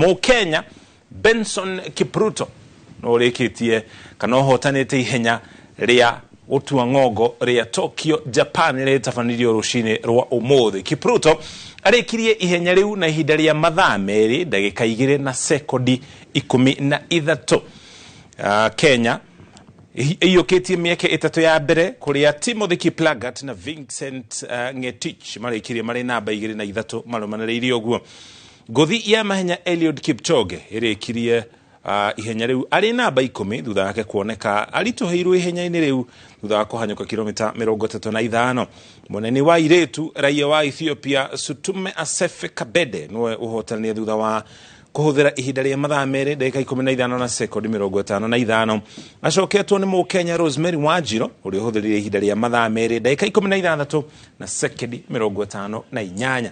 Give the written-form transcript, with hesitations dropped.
Mũkenya Benson Kipruto no ũrĩkĩtie kana ũhotanĩte ihenya rĩa gũtua ng'ongo rĩa Tokyo, Japan rĩtabanirio rũcinĩ rwa ũmũthĩ. Kipruto arĩkirie ihenya rĩu na ihinda rĩa mathaa 2 ndagĩka 2 na sekondi 13. Kenya ĩiyũkĩtie mĩeke 3 ya mbere kũrĩa Timothy Kiplagat na Vincent Ngetich marĩkirie marĩ namba 2 na 3 marũmanĩrĩirie ũguo. Ngũthi ya mahenya Eliud Kipchoge ĩrĩkirie ihenya rĩu arĩ namba 10 thutha wake kuoneka aritũhĩirwo ihenya-inĩ rĩu thutha wa kũhanyũka kilomita 35. Mũnene wa airĩtu raia wa Ethiopia Sutume Asefe Kabede nĩwe ũhotanire thutha wa kũhũthĩra ihinda rĩa mathaa 2 ndagĩka 15 na sekondi 55. Acoketwo nĩ Mũkenya Rosemary Wanjiru ũrĩa ũhũthĩrire ihinda rĩa mathaa 2 ndagĩka 16 na sekondi 58.